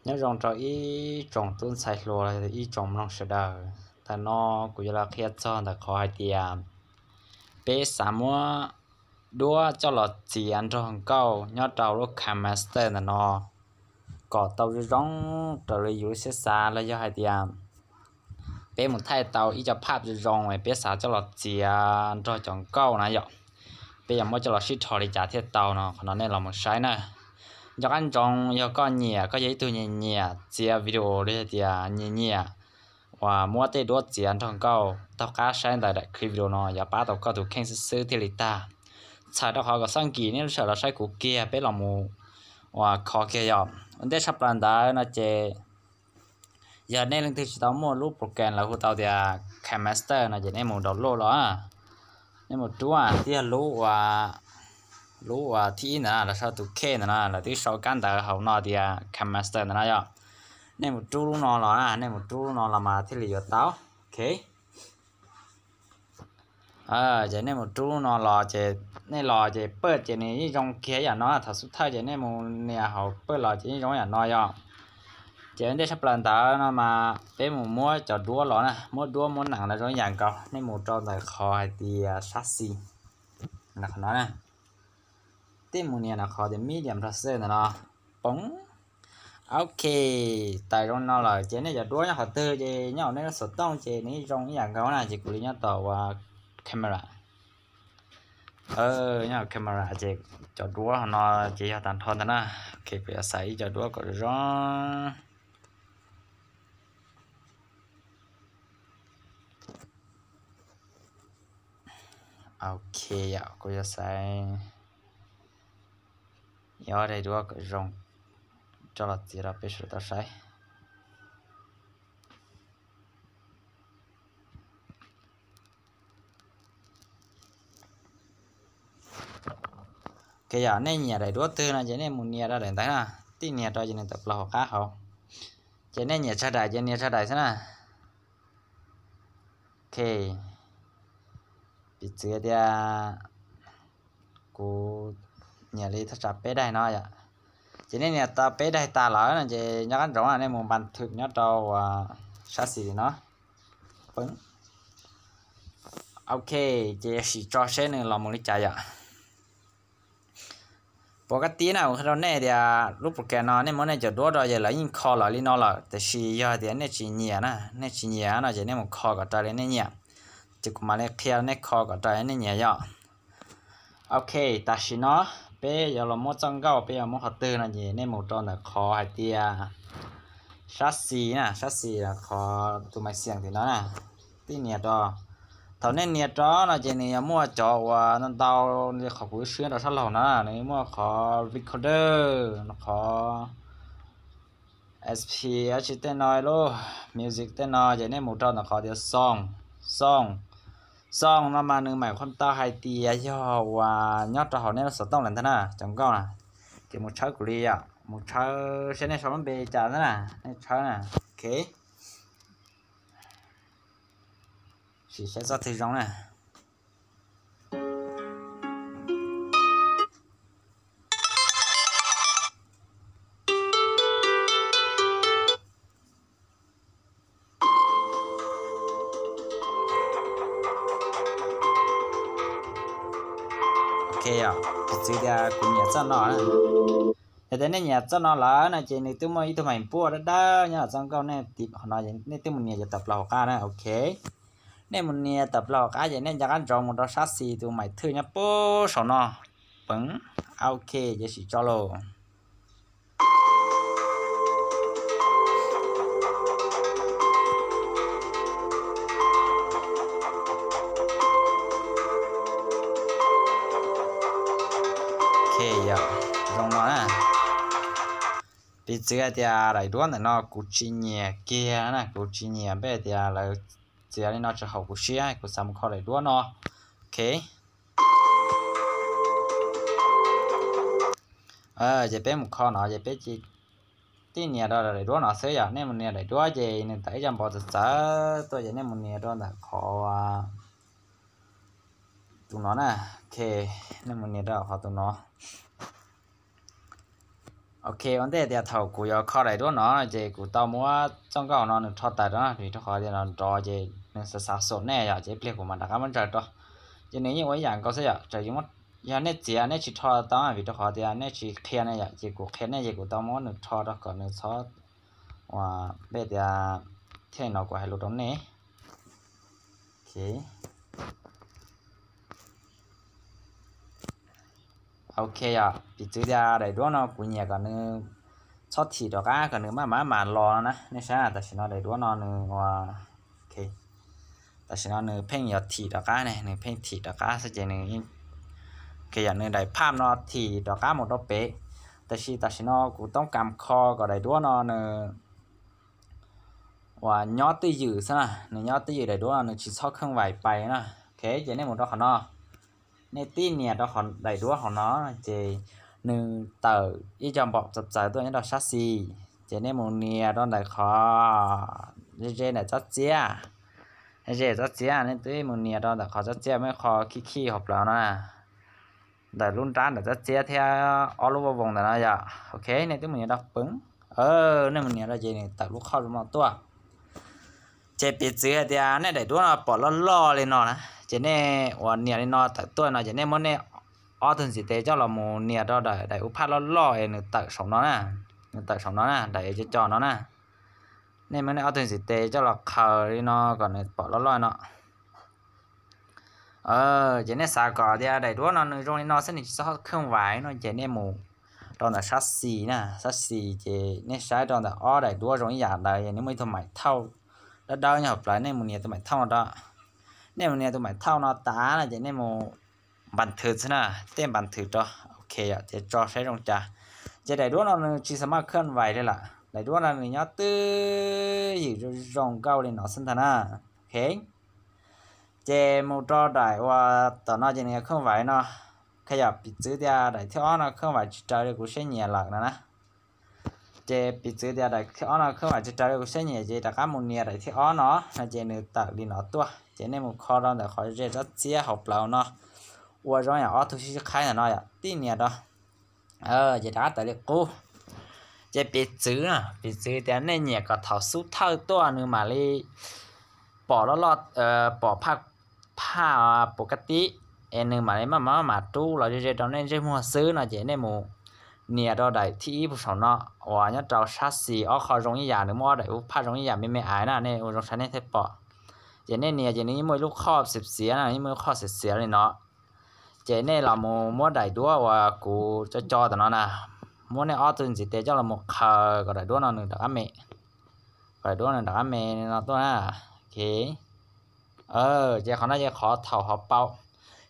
Nyob zoo rau ib tsoom tub ntxhais hluas los yog ib tsoom mloog sawv daws. Ntawm no kuv yuav los qhia txog ntawm qhov hais tias peb xav muab duab coj los txiav nrog nkauj nyob rau lub KineMaster ntawm no kom tau zoo zoo raws li yus siab xav los yog hais tias peb mus thaij tau ib co phaj zoo zoo es peb xav coj los txiav nrog cov nkauj na yom, peb yuav muab coj los sib rho li cas thiaj tau no, qhov no nej los mus saib na. Nco qab ntsoov yog koj nyiam, koj yog ib tug nyiam nyiam txiav video li hais tias nyiam nyiam uas muab tej duab txiav nrog nkauj, taug qab saib ntawm daim clip video no yuav pab tau koj tus kheej xwb xwb thiaj li tag. Txhawm rau qhov kom xoj nkim nej lub sij hawm los saib kuv kiag, peb los mus uas kho kiag yom. Ua ntej tshaj plaws ntawd no ces yog nej leej twg tsis tau muaj lub program lawv hu tau tias KineMaster no ces nej mus download los, nej mus rub tiag lub uas, lub uas thib ib ntawd na, lawv sau tus K ntawd na, lawv twb sau kab ntawv hauv no tias KineMaster ntawd na yom. Nej mus rub lub no los na, nej mus rub lub no los mas thiaj li yuav tau. Ok. Ces nej mus rub lub no los ces nej los ces pawj ces nws yeej zoo kiag yam no, thaum xub thawj ces nej mus nias hauv pawj los ces yeej zoo yam no yom. Ces ua ntej tshaj plaws ntawd no mas peb mus muab cov duab los na, muab duab muab nees los zoo ib yam nkaus, nej mus rau ntawm qhov hais tias sab xis no na. Tej mus nias ntawm qhov tias medium processor ntawm no, poob. Ok, tawm zoo no lawm ces nej cov duab nyob qhov twg ces nyob hauv nej lub xov tooj ces nws zoo ib yam nkaus na, ces kuv li nyob tom uas camera. Nyob hauv camera ces cov duab hauv no ces yog tag nrho ntag na. Ok, kuv yuav xaiv ib co duab kom zoo. Ok, kuv yuav xaiv ob daim duab kom zoo, coj los txiav rau peb sawv daws tau saib. Ok, yog nej nyiam daim duab twg no ces nej mus nias rau daim ntawd na, tib nias rau ces nws tawm plaws hauv qab hauv. Ces nej nyiam tsawg daim ces nias tsawg daim xwb na. Ok, piv txwv tias kuv nyiam li thaj tsam peb daim no yom. Ces nej nias tau peb daim tas lawm no ces nco qab ntsoov nej mus npas thwm nyob rau uas sab xis li no. Ok, ces sim tso seb nws los mus li cas yom. Pom kab tib na, kuv qhia rau nej tias lub program no nej muab nej cov duab rau ces lawv yeej kho lawm li no lawm, tiam sis yog tias nej tsis nyiam na, nej tsis nyiam no ces nej mus kho kom raws li nej nyiam. Ces kuv mam li qhia nej kho kom raws li nej nyiam yom. Ok, tam sim no peb yuav los muab txoj nkauj, peb yuav muab qhov twg no ces nej mus rau ntawm qhov hais tias sab xis na, sab xis qhov tus maiv xiam tim no na, tib nias rau. Thaum nej nias rau no ces nws yuav muaj cov uas ntau ntau li qhov kuv swb rau sab laug no, nws muaj qhov recorder, qhov S P H tej no, lub music tej no ces nej mus rau ntawm qhov tias sound, sound, sound no mas nws mam qhuas tau hais tias yog uas nyob rau hauv nej lub xov tooj lawm ntag na, cov nkauj na. Ces mus tshawb kuv li yom, mus tshawb seb nej sau lub npe cas na, nej tshawb na. Ok, sim saib txoj twg zoo na. Ok, piv txwv tias kuv nyiam txoj no. Yog tias nej nyiam txoj no lawm no ces nws twb muaj ib tug maiv npuaj dawb dawb nyob txoj nkauj, nej tiv qhov no, nej twb mus nias ces tawm plaws hauv qab na. Ok, nej mus nias tawm plaws hauv qab ces nej nco qab ntsoov mus rau sab xis tus maiv thwj nyob puag saum no. Peev. Ok, ces sim tso lauj. Ok, yog zoo no na. Piv txwv hais tias daim duab ntawm no kuv tsis nyiam kiag na, kuv tsis nyiam, npe tias lawv txiav li no tsis haum kuv siab, kuv xav mus kho daim duab no. Ok, ces peb mus kho no ces peb tib nias rau daim duab no xwb yom. Nej mus nias daim duab ces nws tawm ib co npau txawv txawv tuaj ces nej mus nias rau ntawm qhov tus no na. Ok, nej mus nias rau qhov tus no. Ok, ua ntej tias thaum kuv yuav kho daim duab no ces kuv tau muab txoj nkauj no nws rho tawm rau, vim rau qhov tias nrov ces nws xav xav xom nej yom, ces ib pliag kuv mam rov qab muab ntsaws rau. Ces nws yeej ua ib yam nkaus xwb yom, txawm yog nej txiav nej tsis rho tau, vim rau qhov tias nej tsis qhia ne yom, ces kuv qhia nej ces kuv tau muab nws rho rau kom nws txhob ua, npe tias thiaj no kuv hais lus rau nej. Ok, yog piv txwv tias daim duab no kuv nyiam kom nws txhob thim rov qab, kom nws maj mam mam los no na. Nej saib tam sim no daim duab no nws ua, tam sim no nws pheej yuav thim rov qab ne, nws pheej thim rov qab xwb ces nws, ok, yog nws daim phaj no thim rov qab mus rau pem. Tab sis tam sim no kuv toob kas kho kom daim duab no nws uas nyob twj ywm xwb na, nws nyob twj ywm daim duab no nws tsis txhob kheej vais pais na. Ok, ces nej mus rau qhov no, nej tib nias rau qhov daim duab hauv no, ces nws tawm ib co npom txawv txawv tuaj nyob rau sab xis, ces nej mus nias rau ntawm qhov ze ze ntawm tsob txiab, ze tsob txiab, nej twb mus nias rau ntawm qhov tsob txiab muaj ib qho khij khij hauv plawv no na, ntawm lub nrab ntawm tsob txiab thiab ob lub voj voos ntawm no yom. Ok, nej twb mus nias rau peev, nej mus nias rau ces nws tawm lub qhov zoo no tuaj. Ces piv txwv hais tias nej daim duab no pom loj loj li no na, ces nej uas nias li no tawm tuaj no ces nej muab nej ob tug ntxiv tes coj los mus nias rau daim, daim u phaj loj loj es nws tawm saum no na, nws tawm saum no na, daim co co no na. Nej muab nej ob tug ntxiv tes coj los qhaws li no kom nws pom loj loj no. Ces nej xav kom tias daim duab no nws zoo li no xwb nws tsis txhob kheej vais no ces nej mus rau ntawm sab xis na, sab xis ces nej saib rau ntawm ob daim duab zoo ib yam ntawd es nws muaj ib tug maim thauj dawb dawb nyob hauv plawv, nej mus nias tus maim thauj no rau. Nej mus nias tus maim thauj no tas no ces nej mus npas thwv xwb na, tej npas thwv rau. Ok, ces tso saib zoo cas. Ces daim duab no nws tsis xav maj kheej vais li lawm, daim duab no nws nyob twj ywm zoo nkauj li no xwb ntag na. Ok, ces mus rau daim uas tom no ces nws kheej vais no. Kha yom, piv txwv tias daim thib ob no kheej vais tsis raws li kuv siab nyiam lawm no na. Ces piv txwv tias daim thib ob no kheej vais tsis raws li kuv siab nyiam ces rov qab mus nias daim thib ob no, no ces nws tawm li no tuaj. Ces nej mus kho rau ntawm qhov ze tsob txiab hauv plawv no, ua zoo yam ob tug sib sib qhaib ntawm no yom, tib nias rau. Ces rov qab tawm li qub. Ces piv txwv, piv txwv tias nej nyiam kom thaum xub thawj tuaj nws mam li pom loj loj, pom phaj, phaj pus kab tib, es nws mam li maj mam maj mam rub los ze ze rau nej ntsej muag xwb no ces nej mus nias rau daim thib ib puag saum no uas nyob rau sab xis ob qho zoo ib yam, nws muaj ob daim u phaj zoo ib yam me me aiv na, nej ua zoo saib nej thiaj pom. Ces nej nias ces nws yeej muaj ib lub qhov xiav xiav na, yeej muaj ib lub qhov xiav xiav li no. Ces nej los mus muab daim duab uas kuv co co tom no na, muab nej ob tug ntxiv tes coj los mus qhaws kom daim duab no nws rov qab me, kom daim duab nws rov qab me no tuaj na. Ok, ces qhov no ces qhov thaum hauv paus.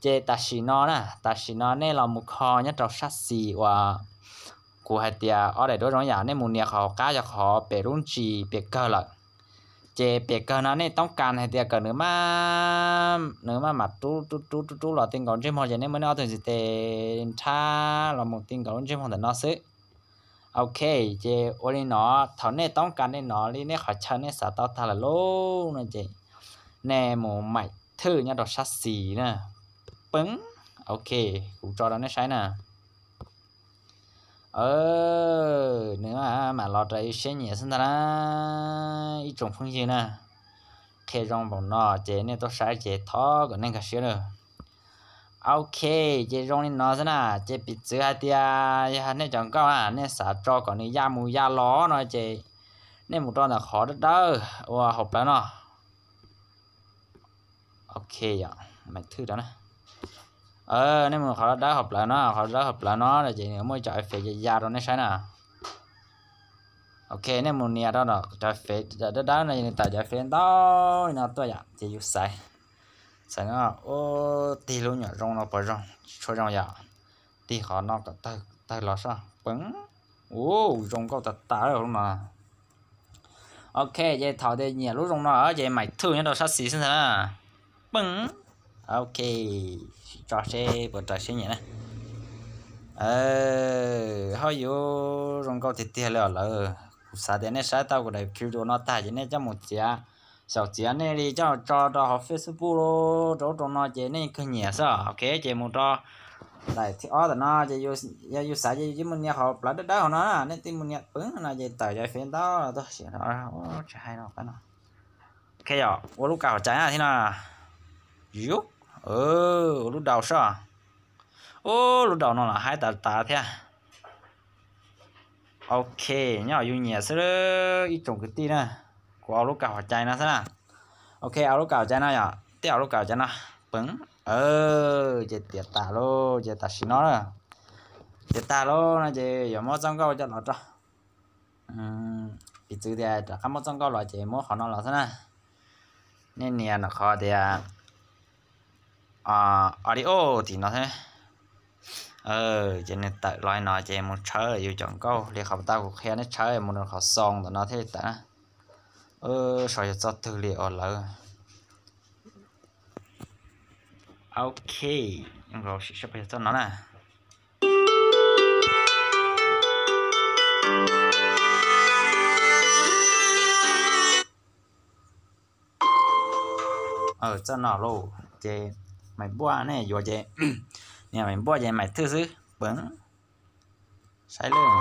Ces tam sim no na, tam sim no nej los mus kho nyob rau sab xis uas kuv hais tias ob daim duab zoo ib yam, nej mus nias qhov hauv qab yog qhov pem lub ntsis pem kawg lawm. Ces pem kawg no nej toob kas hais tias kom nws maj, nws maj mam rub rub rub rub rub los ti nkaus ntsej muag ces nej muab nej ob tug ntxiv tes nrhab los mus ti nkaus lub ntsej muag ntawm no xwb. Ok, ces ua li no, thaum nej toob kas li no li nej qhov chaw nej xav tau tag lawm lauj no ces nej mus maim thwj nyob rau sab xis na. Peeb, ok, kuv tso rau nej saib na. Nws mam los rau ib siab nyiam xwb ntag na, ib tsoom phooj ywg na. Qhia zoo npaum no ces nej tuaj saib ces thov kom nej nkag siab na. Ok, ces zoo li no xwb na, ces piv txwv hais tias yog nej cov nkauj na nej xav tso kom nws ya mus ya los no ces nej mus rau ntawm qhov dawb dawb uas hauv plawv no. Ok, yog maim thwj rau na. Nej mus qhov dawb dawb hauv plawv no, qhov dawb dawb hauv plawv no ces nws muaj cov effect ya ya rau nej saib na. Ok, nej mus nias rau cov effect dawb dawb no, nws tawm cov effect ntau li no tuaj yom, ces yus xaiv, xaiv no, tig lub nyuam zoo no puas zoo, tsis tshua zoo yom, tig qhov no kom tawg los soj peev. Ua zoo nkauj tas tas lub no. Ok, ces thaum tias nyiam lub zoo no ces maim thwj nyob rau sab xis xwb ntag na. Peev. Ok, tso seb puas raws siab nyiam na. Hauj yuv zoo nkauj tiag tiag li os lawm. Kuv xav tias nej saib tau kuv daim video no tag ces nej coj mus txiav, xyaum txiav nej li coj tso rau hauv Facebook rau ub rau no ces nej kawg nyiam xwb. Ok, ces mus rau Daim thib ob tam no ces yog yus xav ces yus mus nias qhov plawv dawb dawb hauv no, nej twb mus nias pwv no ces tawm cov fev ntau tuaj sim no, tsis hais no qab no. Ok, yog ua lub kav hauv cai na thiab no. Yub, ua lub daus soj. Ub, lub daus no los haib tas tas thiab. Ok, nyob yus nyiam xwb ib tsoom kwv tij na. Kuv ua lub kav hauv cai no xwb na. Ok, ua lub kav hauv cai no yom, tej ua lub kav hauv cai no. Pwv, ces tiav tas lauj, ces tam sim no na. Tiav tas lauj no ces yuav muab txoj nkauj coj los rau. Piv txwv tias rov qab muab txoj nkauj los ces muab qhov no los xwb na. Nej nias ntawm qhov tias audio tim no xwb. Ces nws tawm los no ces mus tshawb yus cov nkauj li qhov tau kuv qhia nej tshawb mus rau qhov xoo ntawm no thiaj li tawm na. Saib yog txoj twg li os lawm. Ok, sim saib puas yog txoj no na. Txoj no lauj, ces mais npuaj nej yuav ces, nias mais npuaj ces mais thwj xwb, pwv, saib lawm.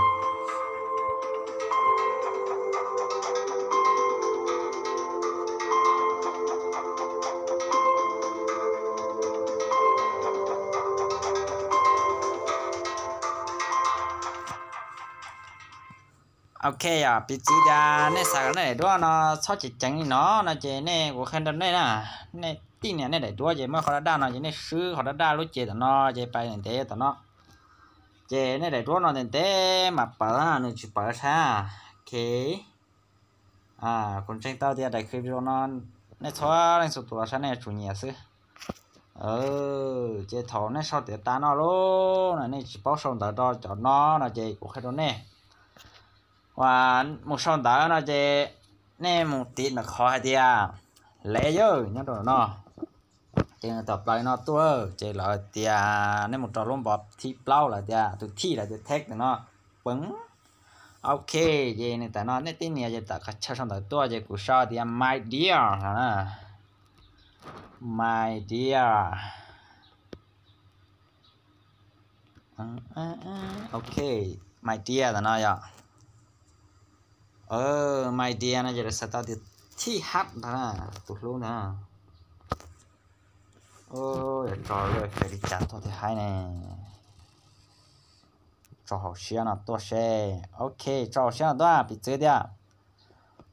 Ok, yog piv txwv tias nej xav kom nej daim duab no txhob ceev ceev li no no ces nej, kuv qhia rau nej na, nej tib nias nej daim duab ces muaj qhov daj daj no ces nej swb qhov daj daj lub cev tom no ces pais ntev tom no. Ces nej daim duab no ntev ntev mam pawv, nws tsis pawv sab. Ok, kuv ntseeg tau tias daim clip video no nej txhua leej txhua tus los saib nej yuav tsum nyiam xwb. Ces thaum nej sau tiav tas no lauj, nej tsis paub sau ntawv rau cov no no ces kuv qhia rau nej. Uas mus sau ntawv no ces nej mus tiv ntawm qhov hais tias layer nyob rau no. Ces nws tawm plaws no tuaj, ces lawv tias nej mus rau lub npoo thib plaub, lawv tias tus thij, lawv tias text no, pwv. Ok, ces nws tawm no nej tib nias ces tawm qhov chaw sau ntawv tuaj, ces kuv sau tias my dear no na. My dear. Ok, my dear ntawm no yog. My dear no ces lawv xav tau tias thij hab ntag na, tus hlub ntag. Yuav tso lub effect li cas tuaj thiaj haib ne. Tso hauv siab no tuaj seb. Ok, tso hauv siab no tuaj, piv txwv tias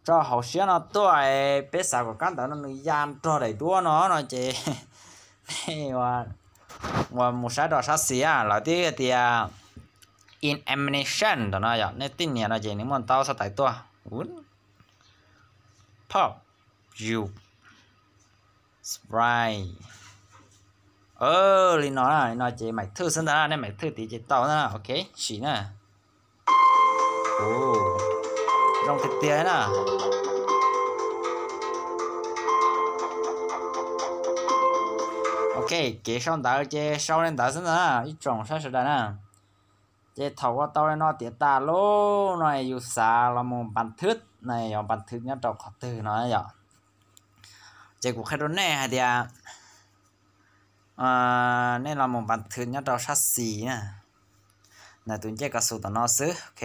tso hauv siab no tuaj, peb xav kom kab ntawv no nws ya nrog daim duab no no ces nej uas mus saib rau sab xis, lawv twb tias in animation ntawm no yog nej tib nias no ces nws muaj ntau xab tais tuaj. Pop, you, sprite. Li no, li no ces mais thwj xwb ntag, nej mais thwj tid ces tau na. Ok, sim na. Zoo tiag tiag na. Ok, kev sau ntawv ces sau li ntawd xwb ntag na ib tsoom saib sawv daws na. Ces thaum ua tau li no tiav tas lauj no yus xav los mus npas thwb na, yog npas thwb nyob rau qhov twg no yom. Ces kuv qhia rau nej hais tias nej los mus npas thwb nyob rau sab xis na, ntawm tus ncej kav xus tom no xwb. Ok,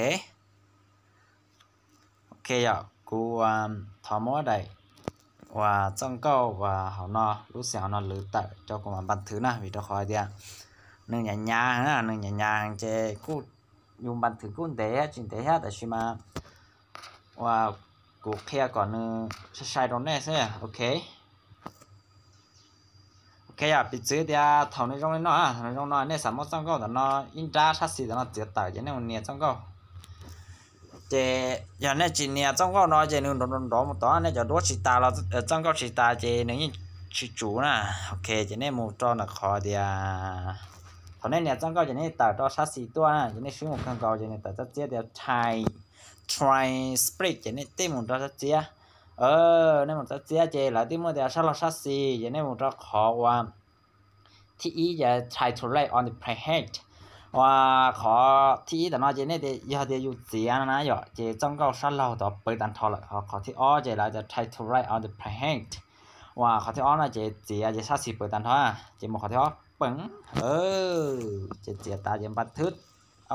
ok, yog kuv thov muab daim uas txoj nkauj uas hauv no, lub xeem hauv no lwv tawm rau kuv mam npas thwb na, vim rau qhov hais tias nws nyav nyav na, nws nyav nyav ces kuj yus npas thwb kuj ntev thiab tsis ntev thiab, tab sis mas uas kuv qhia kom nws sai sai rau nej xwb. Ok, ok, yog piv txwv tias thaum nws zoo li no, thaum nws zoo no nej xav muab txoj nkauj ntawm no ib nrab sab xis ntawm no txiav tawm ces nej mus nias txoj nkauj. Ces yog nej tsis nias txoj nkauj no ces nws nrov nrov nrov mus tod, nej cov duab tsis tas los txoj nkauj tsis tas ces nws yeej tsis tsum na. Ok, ces nej mus rau ntawm qhov tias thaum nej nias txoj nkauj ces nej tawm rau sab xis tuaj na, ces nej swb mus kawg nkaus ces nws tawm txoj txiab tias try, try split ces nej tib mus rau txoj txiab. Nej mus txoj txiab ces lawv twb muaj tias sab laug sab xis, ces nej mus rau qhov uas thib ib ces try to write on the playhead. Uas qhov thib ib tam no ces nej tias yog tias yus txiav no na yom, ces txoj nkauj sab laug tod pawv tag nrho lawm. Ho qhov thib ob ces lawv tias try to write on the playhead. Uas qhov thib ob no ces txiav ces sab xis pawv tag nrho, ces mus qhov thib ob. Peem, ces txiav tas ces npas thwb.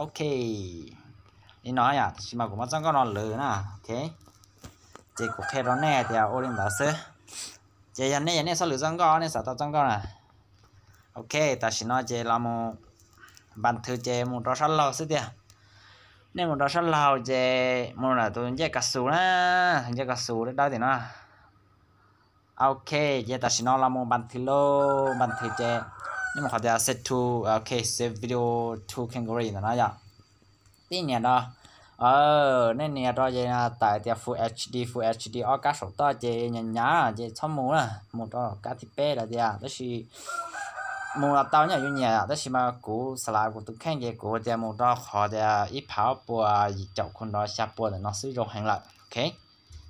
Ok, li no yom, tab sis mas kuv muab txoj nkauj no lwv na, ok. Ces kuv qhia rau nej tias ua li ntawd xwb. Ces yog nej, yog nej txhob lwv txoj nkauj, nej xav tau txoj nkauj na. Ok, tam sim no ces los mus npas thwb ces mus rau sab laug xwb tiag. Nej mus rau sab laug ces mus ntawm tus ncej kav xus na, ncej kav xus dawb dawb tim no. Ok, ces tam sim no los mus npas thwb lauj, npas thwb ces nej mus qhov tias save to, ok, save video to Kangori ntawm no yom. Tib nias rau, nej nias rau ces tawm tias Full H D, Full H D ob kab saum toj ces nyav nyav ces txhob mus na, mus rau kab thib peb lawm tias, tab sis mus los tau nyob yus nyiam, tab sis mas kuv xav kuv tus kheej ces kuv tias mus rau qhov tias ib phav ob puas yim caum khu nrov xya puas ntawm no xwb zoo heev lawm. Ok,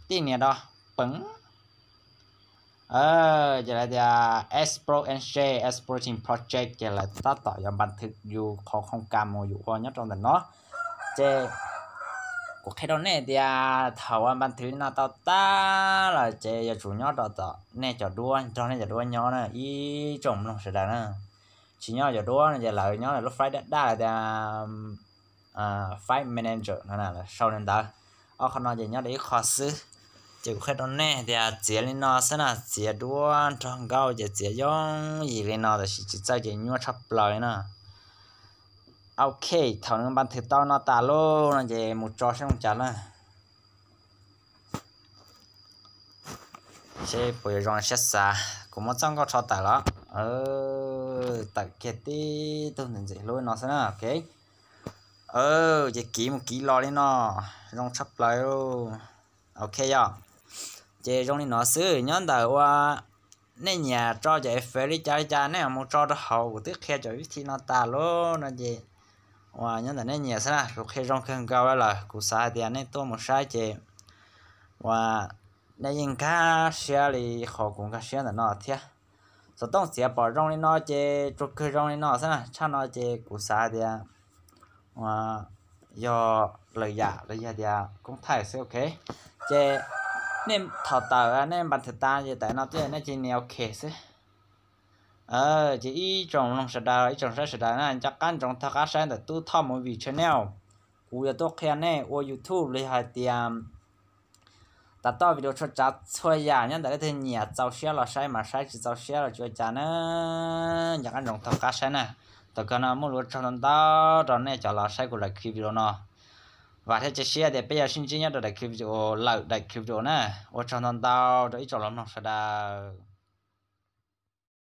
tib nias rau, peem. Ces lawv tias Explore and Share Exploring Project, ces lawv tab tom yuav npas thwb yus qhov khoom kas mus yus ua nyob rau ntawm no. Ces kuv qhia rau nej tias thaum uas npas thwb li no tau tag lawm ces yuav tsum nyob rau tom nej cov duab, nrog nej cov duab nyob na ib tsoom mloog sawv daws na. Tsis nyob cov duab no ces lawv nyob lub file daj daj lawv tias file manager no na, lawv sau li ntawd. Ob qho no ces nyob rau ib qho xwb. Ces kuv qhia rau nej tias txiav li no xwb na, txiav duab nrog nkauj ces txiav yooj yim li no, tab sis tsis txawj ces nyuaj tshaj plaws li na. Ok, thaum nws npas thwb tau no tas lauj no ces mus tso seb zoo cas na. Seb puas yuav zoo siab xav, kuv muab txoj nkauj rho tawm los, tawm kiag tib tug ntxim ntxim hlub no xwb na, ok. Ces kiv mus kiv los li no, zoo tshaj plaws. Ok yom, ces zoo li no xwb, nyob ntawm ua nej nyiam tso cov effect li cas li cas nej mus tso rau hauv, kuv twb qhia cov vib thi no tas lauj no ces uas nyob ntawm nej nyiam xwb na, kuv qhia zoo kawg nkaus lawm, kuv xav hais tias nej tuaj mus saib ces uas nej yeej nkag siab li qhov kuv nkag siab ntawm no thiab. Xov tooj txiav pom zoo li no ces tsuas kawg zoo li no xwb na, tshaj no ces kuv xav hais tias uas yog lwm yam los yog tias koob thaij xwb, ok. Ces nej thaum tawm nej npas thwb tas ces tawm no thiab nej cia li nias ok xwb. Ces ib tsoom mloog sawv daws, ib tsoom saib sawv daws na, nco qab ntsoov taug qab saib ntawm Tub Thoj Movie Channel. Kuv yuav tuaj qhia nej ua YouTube li hais tias tas toj video txhua tsav txhua yam, nyob ntawm leej twg nyiam txaus siab los saib mas saib, tsis txaus siab los tsis ua cas na. Nco qab ntsoov taug qab saib na. Thaum kawg no muaj lus ua tsaug ntau ntau rau nej cov los saib kuv daim clip video no. Vam thiab cia siab tias peb yuav sib ntsib nyob rau daim clip video, lwm daim clip video na. Ua tsaug ntau ntau rau ib tsoom los mloog sawv daws.